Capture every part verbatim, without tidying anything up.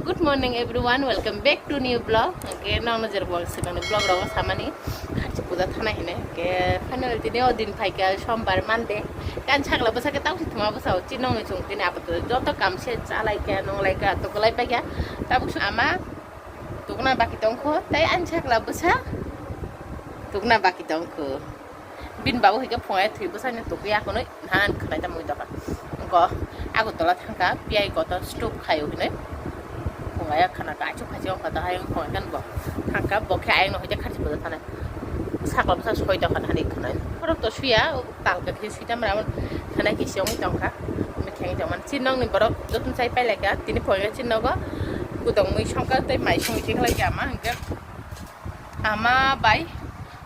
Good morning everyone, welcome back to new vlog. Hwnkhe nokno jero vlog swkangni vlog rogo samani kharchi puja thana hine. Hwnkhe finally tini o din phaikha sombar Monday. Kan sakla bwsakhe tausi thuma bwsao chinongni chwng tini apato joto kam se chalaikha, nonglaikha, tokolai paikha. Tabuk ama tukna baki tongkho, tei ani sakla bwsa tukna baki tongkho. Bini babu hwnkhe phungai thwi bwsani tukya hwnwi. Nang khwnai tamo wngwi tongkha. Wngkha Agartala thangkha, piyai kotor stop khaio hinwi. Phungai khana kaichuk kaichuk wngkha, to ayang phungai kan bo. Thangkha, bo khe ayang no hoite kharchi puja thanai. Sakla bwsa soi tongkha nani khwnai. Borok to suya, talka khe sui tamo ramon khwnai khe se wngwi tongkha. Mithai wngwi tongmani. Chinokni borok jotono chai pailaikha, tini phungai chinok o. Gudong mui songkha tei mai songwi khe khlaikha ama hwnkhe. Ama bai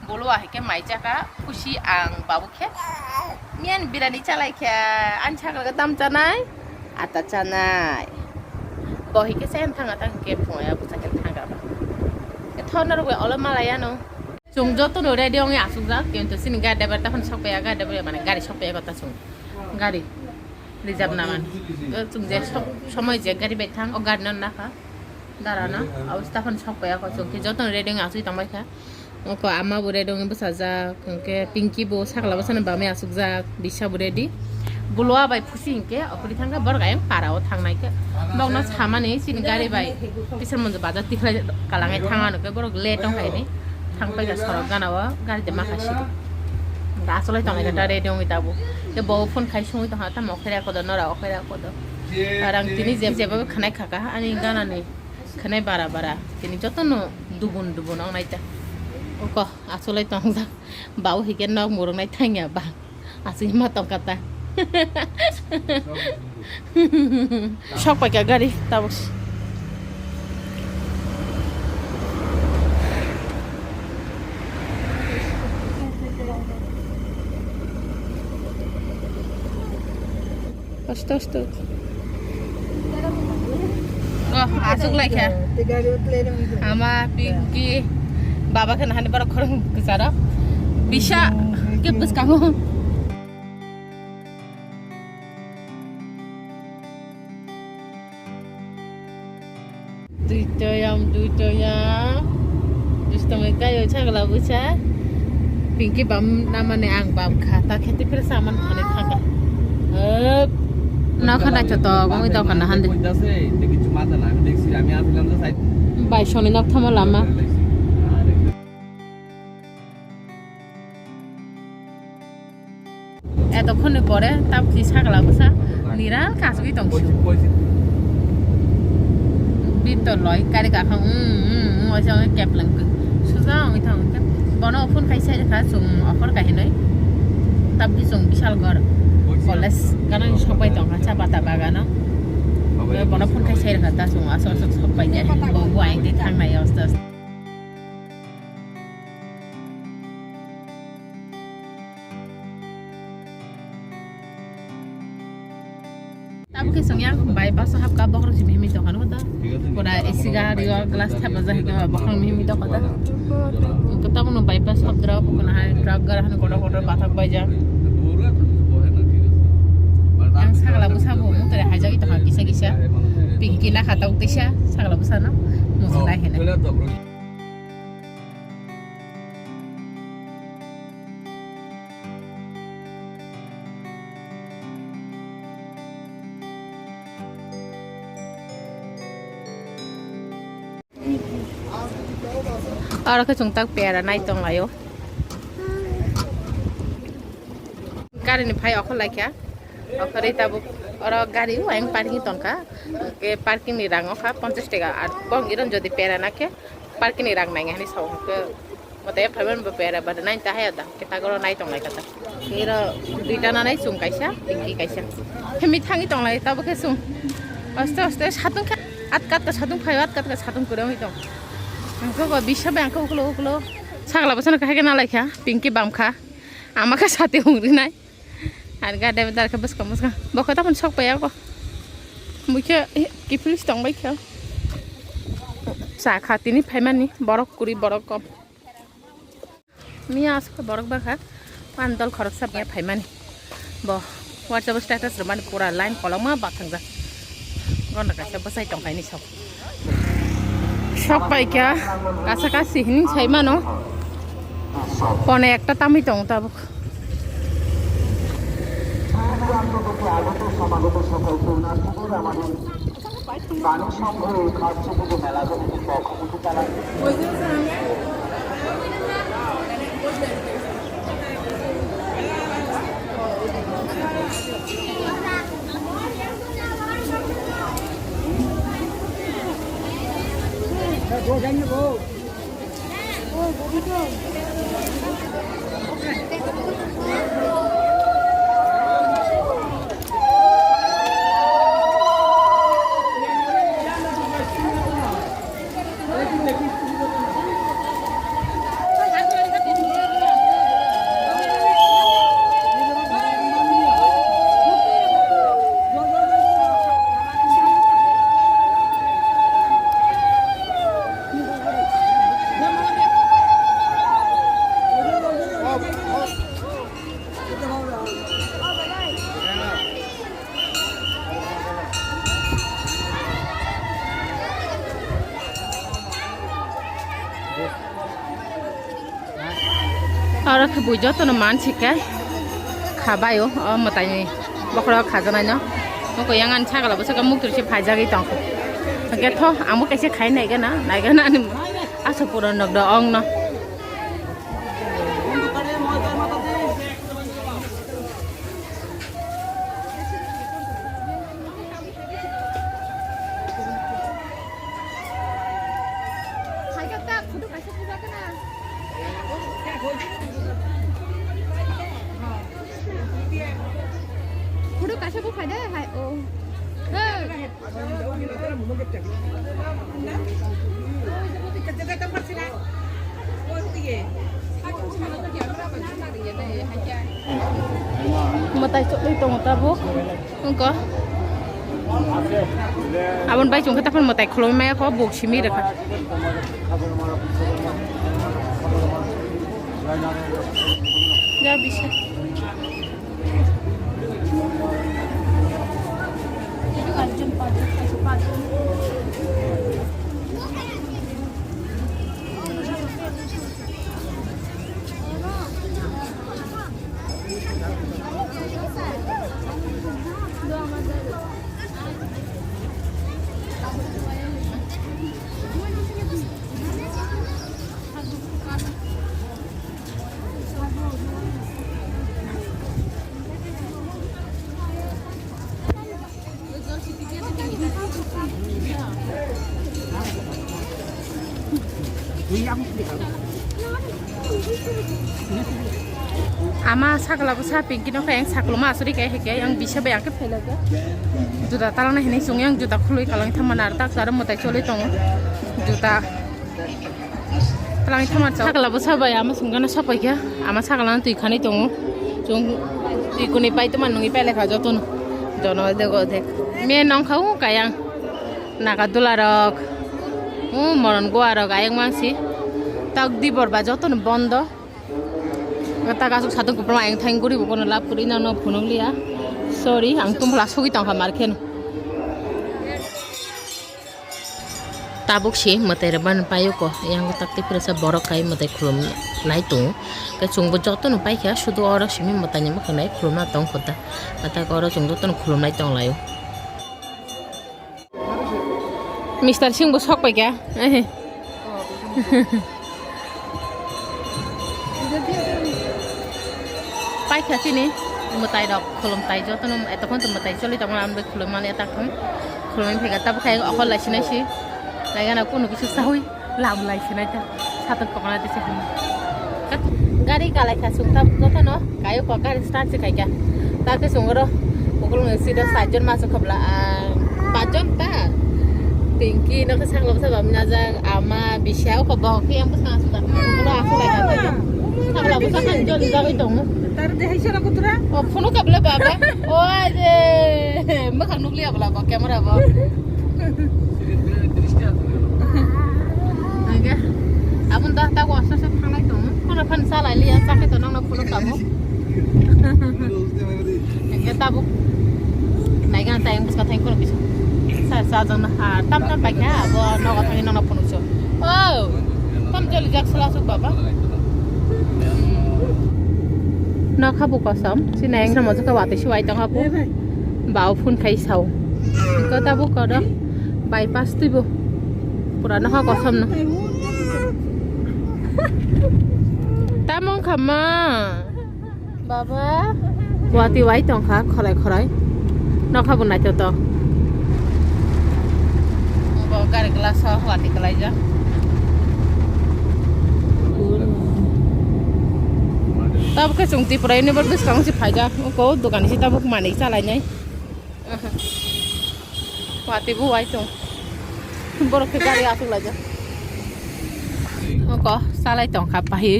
bolo ahai khe mai chakha, khusi ang babu khe. Miyan birani chalai khe, ani sakla tam chanai, ata chanai. Bo hai khe sen thanga thang khe phungai bwsa khe thanga ba. Thono rogwi olo malai ano. Chwng jotono ready ongwi asukjak, kintu chini gari driver takhon sokpaiya, gari driver mane gari sokpaiya kotha chwng. Gari reserve naman. Chwng je sok-, somoi je gari bai thang, o gari no nakha. Dara no, abo staffan sok paiya ko, chwng khe jotono ready wngwi asui tongbaikha. Oko ama bo ready wngwi bwsajak, hwnkhe Pinky bo sakla bwsano bamwi asukjak, bisa bo ready. Bolo bai phusi hinkhe okhorwi thangkhe borok ayang para o thangnai khe. Bokno samani chini gari bai Kisanmonjo bazar tikhlai kalangwi thang ano khe borok late wngkha hini. Thangpaikha sorok gana o gari de makha sidi. Asolai tongnai khe ta ready wngwi tabuk. Khe bo phone khai songwi tongkha, tamo okhorya kodo, nora okhorya kodo. Ar ang tini jeb-, jebabo khwnai khaka ani ganani khwnai bara bara. Tini jotono dubun dubun wngnai ta. Oko asolai tongjak. Bau hike nok murungnai thangya ba. Aswk ma tongkha ta. Sok paikha gari tabuk. Aste aste. Oh, aswk laikha. Ama Pinky baba khe nahani borok khorang kwcharo. Bisa khe bwskango. Duitoyam, duitoyam. Dustongwi kayo chagla busa. Pinky bam namani ang bam kha. Ta kheti phir saman khani khaka. Hup. Nokha naithotok wngwi tongkha na hande. Bai soni nok thamo lama. Etokhonni pore tabukni sakla bwsa niral kasugwi tong sio. Bitor loi gari gakhang, mm, mm, mm, oisa ongwi kepleng suja ongwi thang. Bono phone khai sai kha, chwng offer kahinwi. Tabukni chwng Bishalgarh college gana sokbai tongkha, cha pata bagano. Bono phone khai sai kha, ta chwng aswk aswk sokbai ya. Bo bo aing de thangnai aste aste. Tabuk khe chwng yang bypass o hapkha, bokhorok simi himwi tongkha, nukho ta? Pura A C gari o glass thepajak, hai khe bokhorok himwi tongkha ta? Tabuk no bypass hapdra, bukhuno hai truck gari hani kotor kotor bathak baijak. Ang sagla bwsa bo motore haijagwi tongkha kisa kisa. Pinky nakha tabuk tisa sagla bwsano muchunai hinwi. Oro khe chwng tak pera nai tong laio. Gari ni phai okhor laikha. Okhorwi tabuk oro gari o ayang parking tongkha. Hwnkhe parking ni rang wngkha ponchash taka. Ar bong iron jodi pera nakhe parking ni rang nang ya hinwi sao hwnkhe. Mote phaimani bo pera bada nai ta haya da. Khe tagoro nai tong lai kha ta. Iro duita nanai chwng kaisa, Pinky kaisa. Hemi thangwi tong lai tabuk khe chwng. Aste aste satung khe at kat ka satung phaio, at kat ka satung kwrwngwi tong. Ang khe bo bisa bai ang khe uklo uklo. Sagla bwsano kahai khe nalai kha, Pinky bam kha. Ama khe sati hungri nai. Ar gade dar khe bwskang bwskang. Bo khe tamoni sok paiya ko. Mui khe kiphil si tong bai khe. Cha kha tini phaimani borok kwrwi borok kom. Miya aswk borok bangkha. Pan dol khoroksa miya phaimani. Bo WhatsApp status rwmani pura line kolokma bathangjak. Gana kaisa bwsai tongkhaini sok. Sok paikha, kasa kasi hin sai mano. Pone ekta tamwi tong tabuk. Oro khe bui jotono mansi khe khabaio o mwtaini bokhorok khajaknaino. Nokho yang ani sakalo bwswk muktrwi se phaijagwi tongkha. Hwnkhe tho, amo kaisa khai naigana, naigana ani aswk pura nokdo ongno. Photo kaisa bo phai de hai o. Hey. Mwtai chokwi tongo tabuk. Wngkha. Aboni bai chwngkhe taphano mwtai khulumwi maya kho, buk simi rwkha. Ya bisa. Ama sakla bwsa Pinky no khe ang sakluma asuri khe hike ang bisa bai ang khe phailai khe juda talana hinwi chwng yang juda khulwi kalang thangma nar tak aro mwtai choli tongo juda. Twlangwi thangma chao. Sakla bwsa bai ama sungkana sopai kha. Ama sakla no twi khanwi tongo. Chwng twi kwnwi pai tongma nungwi pailai kha jotono. Jono dego de. Me nong kha u kayang. Naga dula rok. U moron goa rok ayang mangsi. Tak dibor ba jotono bondo. Tak asuk satung kupra ayang thang guri bo kono lab kuri nang no phunuk liya. Sorry, ang tum phla sugwi tong kha mar kheno. Tabuk si mwtai rwban paiyuko, yang tak tei phrasa borok kai mwtai khulum nai tongo. Khe chwngbo jotono paikha, sudu oro simi mwtai ni mwkhang nai khulumna tong kho ta. Mwtai oro chwng jotono khulumnai tong laio. Mister Singh bo sok paikha. Paikha chini mwtai rok khulum tai jotono etokhon to mwtai choli tongmani khulum mani etakhon khulum phega tabuk khai okol lai sinai si naigana kunu kisu sahui lam lai sinai ta satung kokna tise hini gari kalai kha sung tabuk jotono kayo kokari start se khaikha tate sungoro ukulung sida sajjon masu khabla. Pajon ta. Pinky no khe sakla bwsa bam najak ama bisa o ko bo khe yang bwsa suda. Bono aku lai ka. Sakla bwsa khan joli jagwi tongo. Tar de hai sara kutura. O phunu kabla baba. O aje. Mwkhang nukli abla bo camera bo. Aga. Abun da ta ko asa sa thangnai tongo. Kono phan salai liya sakhe to nang na phunu kamo. Hingke tabuk naiga tayang bwska thang kono kisa. Sar Ajang na ha, tam tam pai kha, abo nogo thani nono phunuk so. Oh, tam joli jak sala suk baba. Nok habu kosom, sini extra mojo ka wati suwai tong habu. Bau phun khai sao. Ko tabu ko do. Bypass tui bo. Pura no ha kosom no. Tamong khama. Baba. Wati wai tong kha, khwlai khwlai. Nokha bo naithotok. Bo gari glass o wati kwlaijak. Tabuk khe chwng Tripura University bwskango se phaijak. Uko dogan se tabuk manwi chalainai. Aha. Wati bo wai tong. Borok khe gari aswk laijak. Oko salai tong kha pahi.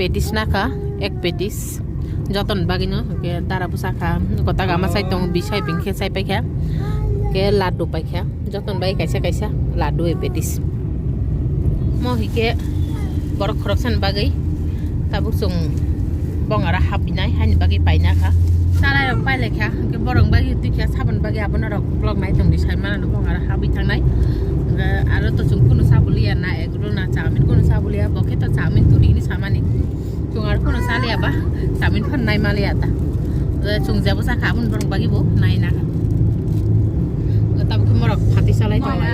Petis na kha, ek petis. Joton bagwi no, hwnkhe dara bwsa kha. Oko taga ma sai tong, bisai bini khe sai pai kha. Hwnkhe laddu pai kha. Joton bai kaisa kaisa laddu e petis. Mo hwnkhe borok khoroksani bagwi tabuk chwng bongara habinai haini bagwi paina kha. Chalairok pailai kha, hwnkhe borok bagwi twi kha saboni bagwi abono rok vlog nai tongdi sai manano bongara habwi thangnai. Hwnkhe aro to chwng kunu saboliya na egg roll na chowmin kunu saboliya, bo khe to chowmin turi hini samani. Chwng aro kheno chaliya ba, chowmin phano nai maliya ta. Chwng jebo chakha, aboni borok bagwi bo nai na. Tabuk khe morok phati chalai tong lai.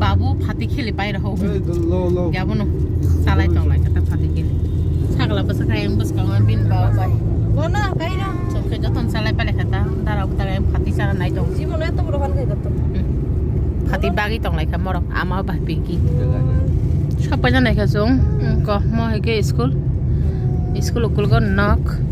Babu phati kheli pai rw ho. Ei, lo, lo. Abono chalai tong lai kha ta phati kheli. Sagla bwsa kha, ayang bwskango bini baba bai. Chwng khe jotono chalai pai lai kha ta, dara bwsa kha, ayang phati chala nai tong. Phati bagwi tong lai kha morok, ama bai pinki. Sok pai nai kha chwng, ko mo hai khe school. School ukul go nok.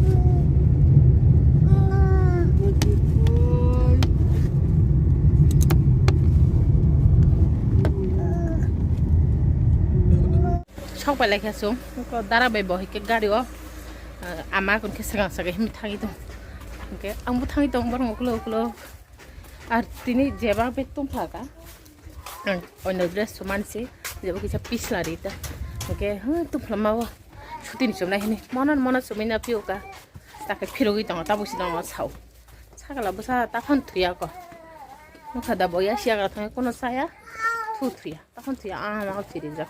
Sok pai lai kha chwng, ko dara bai bo hai khe gari o, ama kon khe swkang swkang himwi thangwi tong. Hwnkhe ang bo thangwi tong borok uklo uklo. Ar tini jeba bag tongpha ka. Ang oino dress sumansi, jeba kisa pisla rita. Hwnkhe, huh, tongphlama o. Sutini chumnai hini. Mono mono chumui na piyo ka. Takhe phirogwi tongo, tabuk si tongo sao. Sakala bwsa taphano thuya ko. Nokha da boya siya ka thangwi kono saya. Thu thuya. Taphano thuya, ah, ma chirijak.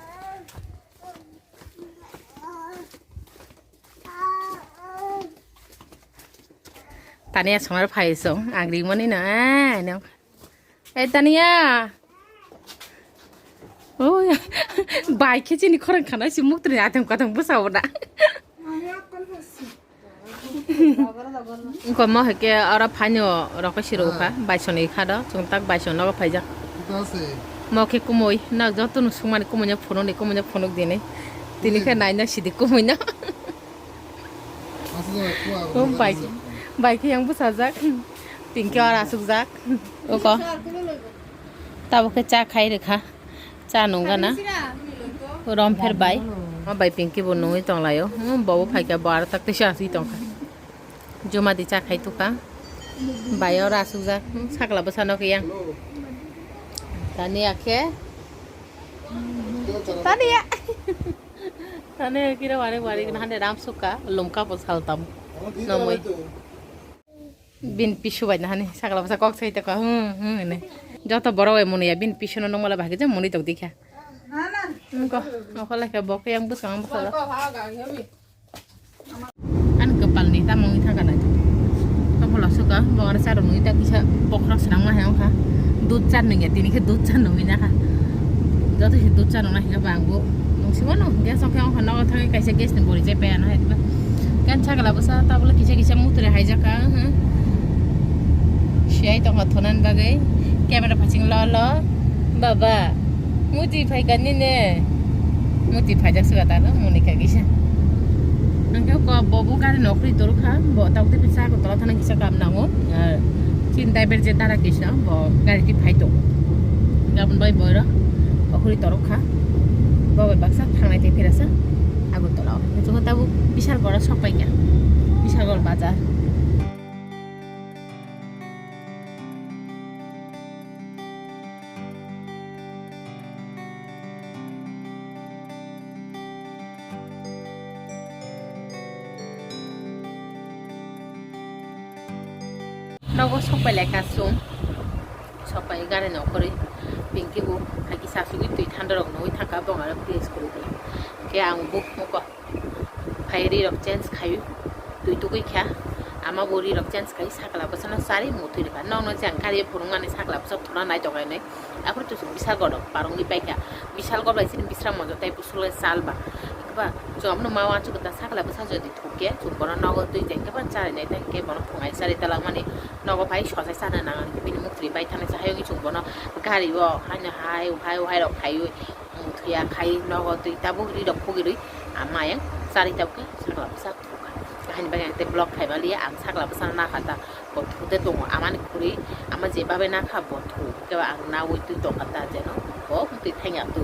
Tania songar phai song, ang rimani na, eh, no. Eh, Tania. Oh, ya. Bai khe chini khorang khana si muktrwi atham katham bwsa oda. Ko mo heke oro phaino rokhe siro kha, baisoni kha do, chwng tak baisoni nogo phaijak. Mo khe kumui, na joto no sungmani kumui no phunuk ni, kumui no phunuk dini. Tini khe naina sidi kumui no. Bai, bai khe yang bwsajak. Pinki oro asukjak. Oko. Tabuk khe cha khai rwkha. Cha nungana. Rom pher bai. Ma bai Pinki bo nungwi tonglaio. Hmm, bo bo phaikha, bo aro tak teisa aswi tongkha. Juma di cha khai tukha. Bai oro asukjak. Hmm, sakla bwsa no khe yang. Tani akhe. Tani ya. Tani kira wari wari gana hande ram sukha. Lumka bo saltam. Nomoi. Bin pisu bai nahani sakla bwsa kok sai toko, hmm, hmm, hwnwi. Joto borok bai munuya bin pisu no nukmala bahai khe je munui tong dikha. Nungko, nokho lai khe bo khe yang bwskango bwsajak. Ani kwpal ni tamo wngwi thangkha nai. Topolo suka, bo aro charo nungwi ta kisa bokhorok swnamma hai wngkha. Dudh cha nungya, tini khe dudh cha nungwi nakha. Joto se dudh cha nungna hingkhe bo ang bo nungsimo no, gas o khe wngkha nogo thangwi kaisa gas ni bori chai paiya no hai. Gan sakla bwsa tabuk kisa kisa mutre haijakha, hmm. Siyai tongkha thonani bagwi. Camera phasing lo lo. Baba, muti phaikha nini. Muti phaijak swkha ta no, muni kha kisa. Hwnkhe ko bo bo gari nokri dorkha, bo tabuk tei kisa Agartala thana kisa kam nango. Ar chin driver je dara kisa, bo gari ti phai tongo. Gabon bai boiro okri dorkha. Bo bai baksa thangnai tei phirasa Agartala o. Hwnkhe tabuk Bishalgarh o sok paikha. Bishalgarh bazar. Nogo sokpai lai ka chwng. Sokpai gari no okorwi Pinky bo hai kisa asugwi twi thanda rok nugwi thangkha, bong aro place kwrwi khe ang bo muko phai ri rok change khai twi tugwi kha. Ama bo ri rok change khai sakla bwsano chari muthwi rwkha. Nokno je ang gari phunukmani sakla bwsa thuna nai tongo hinwi. Aphuru to chwng bisal godok parongwi paikha. Bisal gor bai chini bisram monjo tei busulai chal ba. Ba chwng abono ma wansuk ta sakla bwsa jodi thukkhe chwng bono nogo twi jeng khe ba charinai tei khe bono phungai chari talangmani nogo phai sosai chana nang bini muktwi bai thani chahai wngwi chwng bono gari o haino hai hai hai rok phaiwi muthwi ya khai nogo twi tabuk ri rok phugirwi ama yang chari tabuk khe sakla bwsa thukha. Haini bagwi ang tei vlog khai maliya ang sakla bwsano nakha ta. Bo thute tongo, amani khuri, ama je babe nakha bo thu, kebo ang nawi twi tongkha ta jeno, bo twi thangya twi.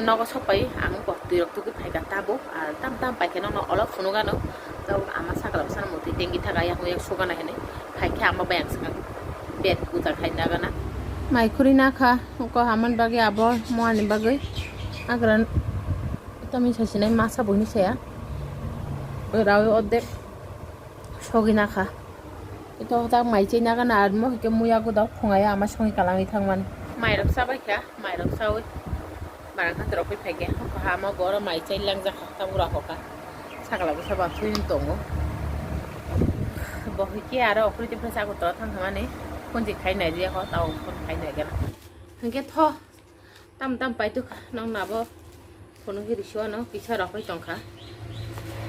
Nogo sokpai, ang bo twi rok tugwi phaikha tabuk, ah, tam tam paikhe nono olok phunukgano, tabuk ama sakla bwsano motwi tengwi thaka, yakung yak sugana hinwi, phaikhe ama bai ang swkang bed puja khai nagana. Mai khuri nakha, oko amani bagwi abo, moani bagwi, agra tamni sasinai masa buini saya, rawi ordek. Sogwi nakha. Ito tak mai chai nagana ar mo hike muya guda phungai ama songi kalangwi thangmani. Mairok chabai kha, mairok chawi. Barang kha drop pai phaikhe. Hama goro mai chai langjak kha, tabura hoka. Sakla bwsa ba thwi tongo. Bo hike aro okhri tei phai chago to thang thangmani. Phunji khai nai dia ho, tao phun khai nai gana. Hingke tho. Tam tam pai tukha, nong nabo phunuk hiri suano kisa rok pai tongkha.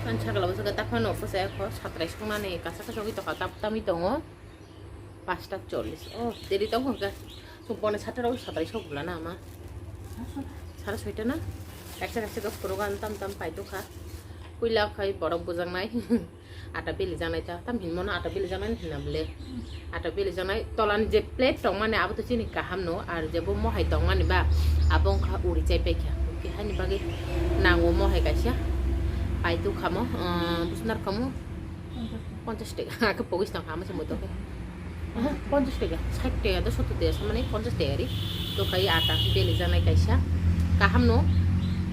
Ani sakla bo saka takma no posa ekho satrai songnani kasa kasa wi tongkha, tap tami tongo. Pasta cholish. Oh, deri tongkha hwnkhe. Chwng pone satra rok satrai sok bwlana ama. Sara soita na? Kaisa kaisa khe phunuk ani tam tam pai tukha. Puila khai borok bujaknai. Ata beli janai ta, tam hinmo no ata beli janai hinna bole. Ata beli janai tolani je plate tongmani abo to chini kaham no, ar je bo mohai tongmani ba abo wngkha uri chai paikha. Hwnkhe haini bagwi nango mohai kaisa. Pai tu khamo, ah, busnar khamo. Ponchash taka. Ake pogis tong khamo se moto. Aha, ponchash taka, sait taka, do sottor taka, samani ponchash taka ri. To khai ata beli janai kaisa. Kaham no.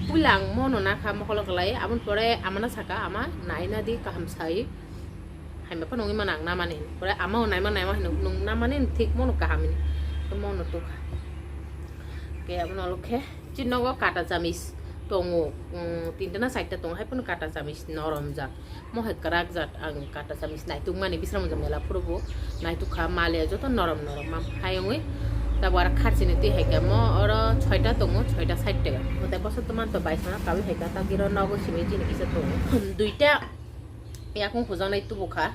Puila ang mono nakha mokolo kalai, aboni pore amana saka ama naina di kaham sai. Haima phano wngwi mano ang namani hin. Pore ama o naima naima hin, nung namani hin thik mono kaham hin. To mono tukha. Ke abono olokhe chini nogo kata chamis tongo, mm, tinta na chaita tongo, hai phano kata chamis norom jak. Mohai kwrak jat ang kata chamis naituk mani bisram jang mela phuru bo naituk kha male joto norom norom mam hai wngwi. Tabuk aro kharchini twi hai khe mo oro soita tongo, soita sait taka. Tei bosor toman to bai sana kawi hai kha, ta giro nogo simi chini kisa tongo. Duita yakung hujaknai tubu kha.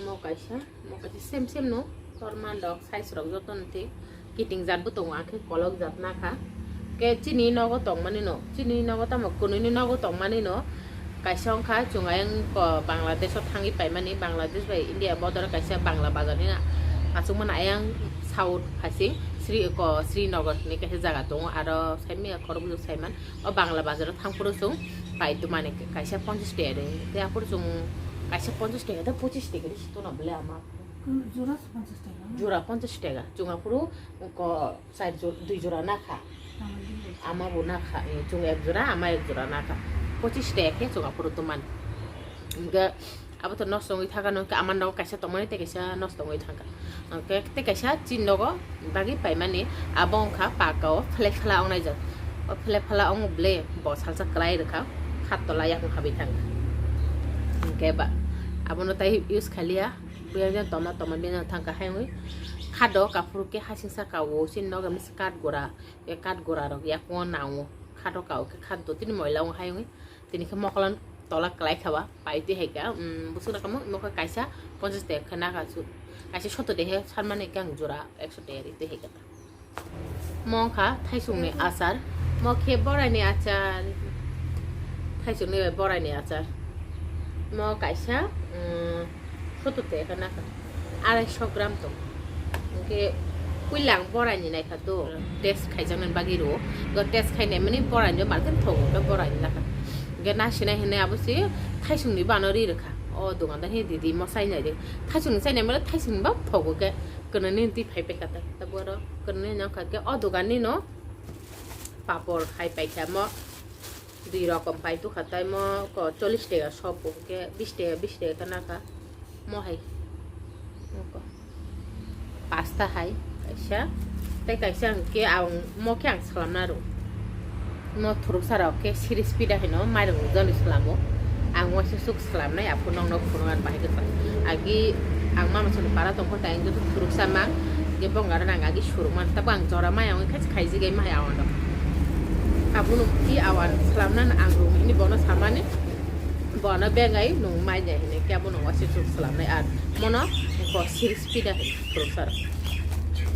Mo kaisa. Mo kaisa same same no, tor mandok, size rok joto no thik. Kiting jat bo tongo, akhe kolok jat nakha. Ke chini nogo tongmani no, chini nogo tamo kwnwi ni nogo tongmani no. Kaisa wngkha chwng ayang ko Bangladesh o thangwi paimani, Bangladesh bai India border kaisa Bangla bazar ni achukmani ayang south phasing Sri ko Srinagar ni kaisa jaga tongo, aro saimanya khorok bwswk saiman. O Bangla bazar o thang phuru chwng pai tumani kaisa ponchash taka de. Tei aphuru chwng kaisa ponchash taka de, pochis taka de si tuna bole ama. Jora ponchash taka. Jora ponchash taka. Chwng aphuru ko side jo-, dui jora nakha. Ama bo nakha. Eh, chwng ek jora, ama ek jora nakha. Pochis taka khe chwng aphuru tumani. Hingke Abo to nosto wngwi thangkha, no hwnkhe ama nogo kaisa tongmani tei kaisa nosto wngwi thangkha. Hwnkhe tei kaisa chini nogo bagwi paimani abo wngkha paka o phlai phala ongnaijak. O phlai phala ongmo ble bo salsa kwlai rwkha, khat tola yakung habwi thangkha. Hwnkhe ba abono tai use khaliya, biyang jang toma toma biyang jang thangkha hai wngwi khat o kaphuru khe hasing saka o chini nogo misa kat gura, e kat gura rok yakungo nango, khat o ka o khe khat do tini moila ong hai wngwi. Tini khe mokolo tola kwlai kha ba, pai twi hai kha, um, bwswk rok kamo, imo khe kaisa ponchash taka khe nakha su, kaisa sottor de he sanmani khe ang jora ekso taka ri twi hai kha. Mo wngkha thaisungni achar, mo khe boraini achar, thaisungni bai boraini achar, mo kaisa, um, Sottor taka khe nakha, arai so gram tong. Hwnkhe puila ang boraini naikha to, test khaijaknani bagwi rwo. Go test khainai mani boraini market thogo, hwnkhe boraini nakha. Hwnkhe nasinai hinwi abo se thaisungni bano ri rwkha. O dogandar he didi mo chainai de. Thaisungni chainai mani thaisungni ba thogo khe kwnani twi phai paikha ta. Tabuk aro kwnani nangkha khe o doganni no papor hai paikha mo. Dui rokom pai tukha, tai mo ko chollish taka sopo, ke bish taka, bish taka ta naka. Mo hai. Mo ko. Pasta hai, kaisa. Tai kaisa ang ke ang mo ke ang salamna ro. Mo thuruksa rok ke series pida hino, mairung jani salamo. Ang waisa suk salamnai, aphuru nokno phunukna bahai kwtal. Agi ang mama soni para tongkha, tai ang joto thuruksa mang, je bongara nang agi suruk man. Tabo ang jora mai ang khachi khaiji gai mai awan rok. Aphuru ki awan salamna ang rung ini bono samani. Bono bengai nung mai jai hini khe abono waisa suk salamnai ar mono ko series pida hin khuruksa rok.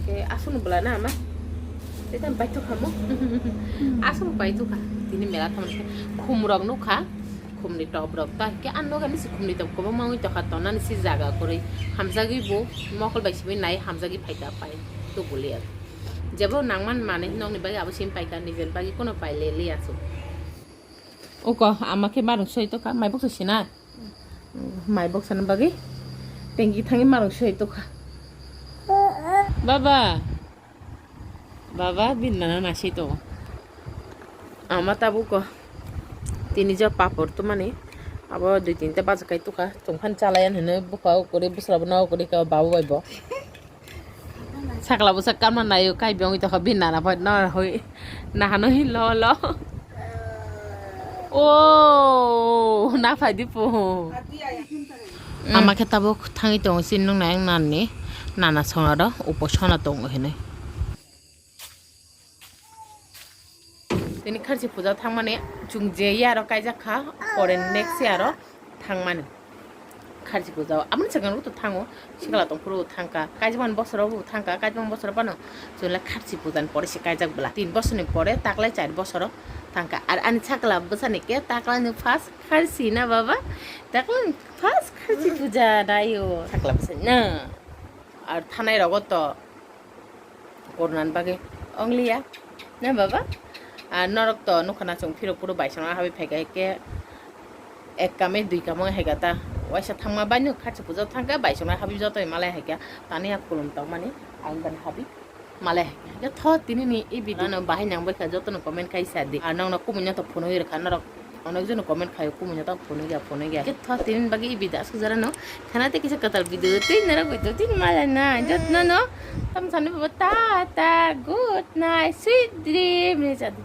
Ke aswk bwla na ama. Tei tam bai thukha mo. Aswk bai thukha. Tini mela thangma khe khum rok nukha. Khumni top rok ta ke ano gani si khumni top kobo mangwi tokha tonani si jaga kwrwi. Hamjagwi bo mokol bai simi nai hamjagwi phaita pai. Tu bulia. Jebo nangman mani nokni bagwi abo sim paika nijeni bagwi kono pai le liya su. Uko ama khe marung soi tokha, mai boksa sina. Mai boksa ni bagwi tengki thangwi marung soi tokha. Baba, baba, bini nana nasai tongo. Ama tabuk ko tini jo papor tumani abo dui tinta baja kai tokha, tongphani chalayan hinwi bupha ukuri busra bo na ukuri ka babu bai bo. Sakla bwsa kamna naio, kai biyong ito kha bini nana phai nana hoi. Nahano hi lo lo. O na phai di po. Ama khe tabuk thangwi tongo, chini nung nai nani nana songaro upo sona tongo hinwi. Tini kharchi puja thangmani chwng je yaro kaijak kha, pore next yaro thangmani. Kharchi puja o. Aboni swkang rok to thango, sikla tongphuru thangkha, kaijakmani bosoro bo thangkha, kaijakmani bosoro phano chwngla kharchi puja ni pore se kaijak bwla. Tin bosor ni pore taklai char bosoro thangkha. Ar ani sakla bwsani ke taklai ni first kharchi na baba? Taklai ni first kharchi puja naio sakla bwsani na. Ar thanai rogo to Corona ni bagwi ongliya, na baba? Ar norok to nukha na chwng phirok phuru baisongna habwi phaikha, hinkhe ek kami dui kamo haikha ta. Waisa thangma bai nuk kharchi puja thangkha, baisongna habwi jotoni malai haikha. Tani ya kulum tongmani ang bani habwi malai haikha. Hinkhe tho tini ni i video no bahai nang baikha, jotono comment khai sa di. Ar nokno kumui no to phunui rwkha norok. Onek jono comment khaio, kumui no tamo phunui ya, phunui ya. Khe tho tini bagwi i video asuk jora no. Khana tei kisa kwtal video twi norok bai twi mala na. Jotno no. Tam sani baba ta ta, good night, sweet dream. Ni jadu.